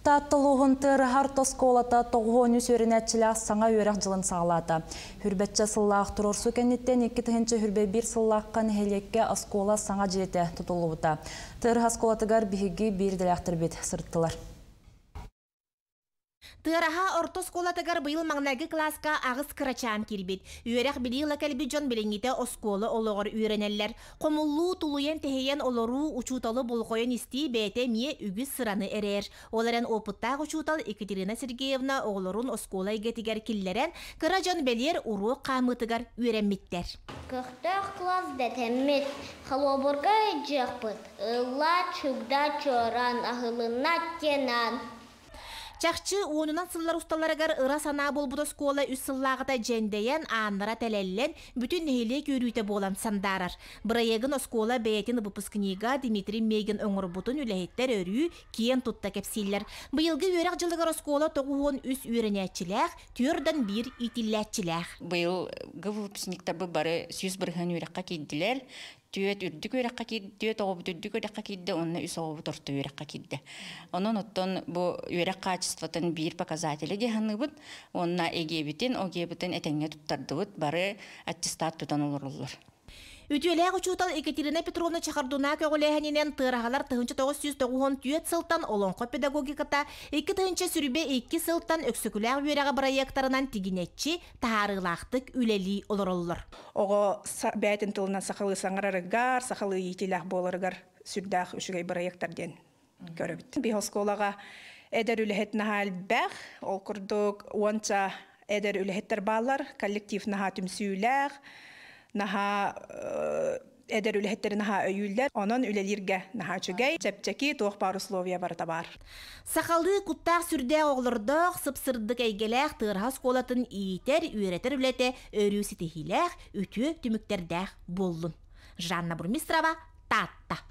Таатта улууһун Тыараһа орто оскуолата 93 үөрэнээччилээх саҥа үөрэх дьылын саҕалаата. Сүүрбэччэ сыллаах туруорсуу кэнниттэн 2021 сыллаахха нэһилиэккэ оскуола саҥа дьиэтэ тутуллубута. Тыараһа оскуолатыгар биһиги биир идэлээхтэрбит сырыттылар. Тыараһа орто оскуолатыгар быйыл маҥнайгы кылааска аҕыс кырачаан киирбит. Үөрэх-билии ыла кэлбит дьон билиҥҥитэ оскуола олоҕор үөрэнэллэр. Хомуллуу, тулуйан-тэһийэн олоруу, учууталы болҕойон истии бэйэтэ эмиэ үгүс сыраны эрэйэр. Ол эрэн уопуттаах учуутал Екатерина Сергеевна оҕолорун оскуола эйгэтигэр киллэрэн, кыра дьон бэлиэр уруок хаамыытыгар үөрэммиттэр. Көхтөөх кылаас дэтэммит, холобурга ыйдьыахпыт, ылла, чугда, чуораан, аһылынна, кенан. Чахчы, уонунан сыллар усталарыгар ыра санаа буолбут оскуола үс сыллааҕыта дьэндэйэн, ааннара тэлэллэн, бүтүн нэһилиэк үөрүүтэ буолан сандаарар. Бырайыагын оскуола бэйэтин выпускнига Дмитрий Мегин оҥорбутун үлэһиттэр өрүү киэн тутта кэпсииллэр. Быйылгы үөрэх дьылыгар оскуола 93 үөрэнээччилээх, түөртэн биир иитиллээччилээх. Быйылгы выпускниктарбыт бары 100% үөрэххэ киирдилэр. Түөрт үрдүк үөрэххэ киирдэ, түөрт оҕобут үрдүк үөрэххэ киирдэ, уонна үс оҕобут орто үөрэххэ киирдэ. Онон оттон бу үөрэх качествотын биир показателэ дии саныыбыт. Уонна ЕГЭбитин, ОГЭбитин этэҥҥэ туттардыбыт, бары аттестат тутан олороллор. Үтүөлээх учуутал Екатерина Петровна Чахардуна көҕүлээһининэн Тыараһалар 1994 сылтан Олоҥхо педагогиката, 2022 сылтан Өксөкүлээх үөрэҕэ бырайыактарынан тигинэччи таһаарыылаахтык үлэлии олороллор. Оҕо бэйэтин тылынан сахалыы саҥарарыгар, сахалыы иитиилээх буоларыгар сүрдээх үчүгэй бырайыактар диэн көрөбүт. Биһи оскуолаҕа эдэр үлэһит наһаа элбэх, ол курдук уонча эдэр үлэһиттэр бааллар, коллектив наһаа түмсүүлээх, наһаа эдэр үлэһиттэри наһаа өйүүллэр. Онон үлэлииргэ наһаа үчүгэй, чэпчэки, туох баар условия барыта баар. Сахалыы куттаах сүрдээх оҕолордоох, сып-сырдык эйгэлээх Тыараһа оскуолатын иитэр, үөрэтэр үлэтэ өрүү ситиһиилээх, үтүө түмүктэрдээх буоллун. Жанна Бурмистрова, Таатта.